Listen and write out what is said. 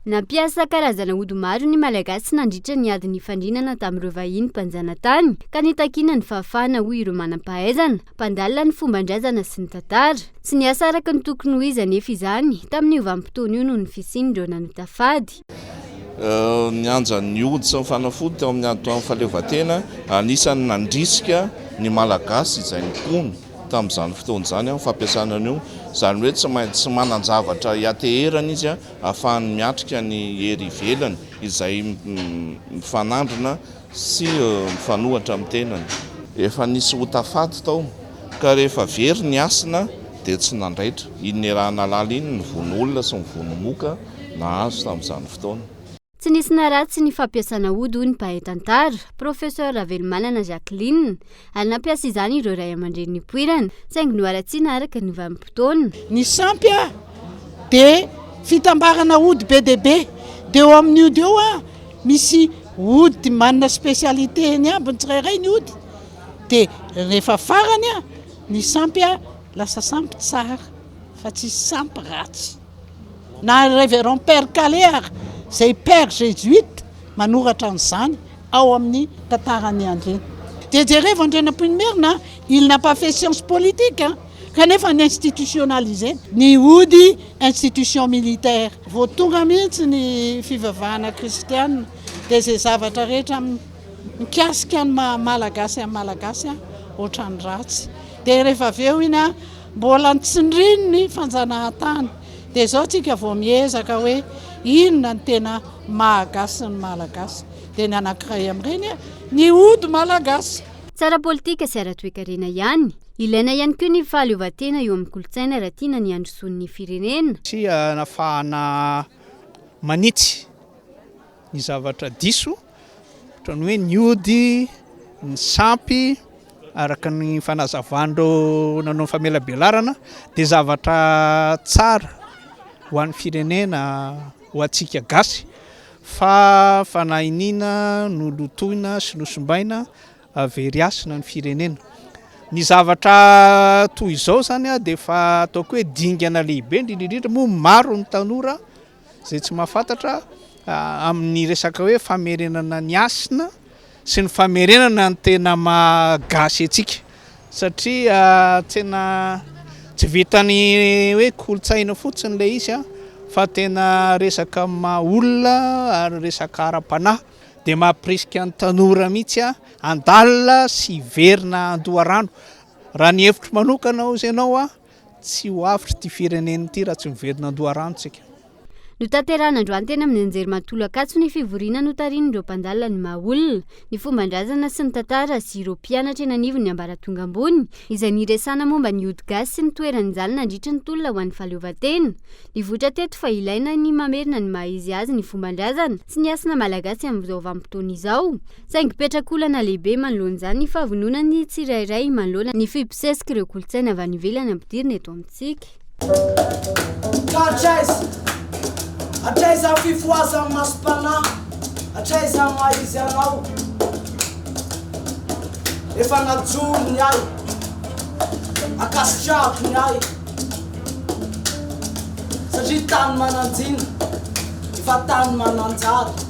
Nampiasa karazana ody maro ny Malagasy nandritra ny ady nifandrinana tamin'ireo vahiny mpanjanatany ka nitakiana ny fahafahana hoy ireo manam-pahaizana, mpandalina ny fomban-drazana sy ny tantara. Tsy niasa araka ny tokony ho izy anefa izany tamin'io vanim-potoana io noho ny fisian'ireo nanota fady. Ny anjan'ny ody sy ny fanafody teo amin'ny ady tamin'ny fahaleovantena, anisan'ny nandrisika ny Malagasy izay nikomy tamin'izany fotoana izany ny fampiasana an'io, izany hoe tsy maintsy manan-javatra hianteherana izy ahafahany miatrika ny hery ivelany izay mifanandrina sy mifanohatra amin'ny tenany. Efa nisy ota faty tao ka rehefa very ny hasina dia tsy nandraitra. Iny niaraha-nahalala iny ny vono olona sy ny vono moka nahazo tamin'izany fotoana. Tsy nisy naharatsy ny fampiasana ody hoy ny mpahay tantara, Professeur Ravelomanana Jacqueline, ary nampiasa izany ireo ray aman-dreny nipoirana, saingy noharatsiana araka ny vanim-potoana. Ny sampy dia fitambarana ody be dia be, dia eo amin'ny ody eo misy ody manana spécialité ny ambiny tsirairay ny ody, dia rehefa farany ny sampy lasa sampy tsara fa tsisy sampy ratsy. Na Révérend Père Callet ary izay Père Jésuite manoratra an'izany ao amin'ny tantaran'i Andriana. Dia jerevo Andrianampoinimerina, il n'a pas fait science politique kanefa ni-institutionnaliser ny ody institution militaire. Vao tonga mihitsy ny fivavahana kristiana dia izay zavatra rehetra mikasika ny maha Malagasy an'ny Malagasy ohatran'ny ratsy. Dia rehefa avy eo iny Mbola nitsindriny ny fanjanahantany. Dia izao tsika vao miezaka hoe inona ny tena maha gasy ny Malagasy. Dia ny anankiray amin'ireny ny ody malagasy. Tsy ara-politika sy ara-toekarena ihany. Ilaina ihany koa ny fahaleovantena eo amin'ny kolontsaina raha tiana ny handrosoan'ny firenena. Sy nahafahana manitsy ny zavatra diso, ohatran'ny hoe ny ody, ny sampy, araka ny fanazavan'ireo nanao ny famelabelarana dia zavatra tsara ho an'ny firenena, ho antsika gasy fa fanahiniana nolotoina sy nosimbaina very hasina ny firenena. Ny zavatra toy izao izany dia efa ataoko hoe dingana lehibe indrindra indrindra moa maro ny tanora izay tsy mahafantatra amin'ny resaka hoe famerenana ny hasina sy ny famerenana ny tena maha gasy antsika satria tena tsy vitan'ny hoe kolontsaina fotsiny ilay izy fa tena resaka maha olona ary resaka ara-panahy dia mampirisika ny tanora mihitsy handalina sy hiverina an-doharano. Raha ny hevitro manokana hozy ianao Tsy ho avotra ity firenena ity raha tsy miverina an-doharano tsika. Notanterahina androany teny amin'ny Anjerimanontolo Ankatso ny fivoriana notarihin'ireo mpandalina ny maha olona, ny fomban-drazana sy ny tantara sy ireo mpianatra eny anivon'ny ambaratonga ambony, izay niresahana momba ny ody gasy sy ny toeran'izany nandritra ny tolona ho an'ny fahaleovantena. Nivoitra teto fa ilaina ny mamerina ny maha izy azy ny fomban-drazana sy ny hasina malagasy amin'izao vanim-potoana izao. Saingy petrak'olana lehibe manoloana izany ny fahavononan'ny tsirairay manoloana ny fibosesik'ireo kolontsaina avy any ivelany ampidirina eto amintsika. Ka hatraiza, hatraiza ny fifohazan'ny masom-panahy, hatraiza ny maha izy anao? Efa najoro ny ahy, ankasitrahako ny ahy, satria tany manan-jina, efa tany manan-jary.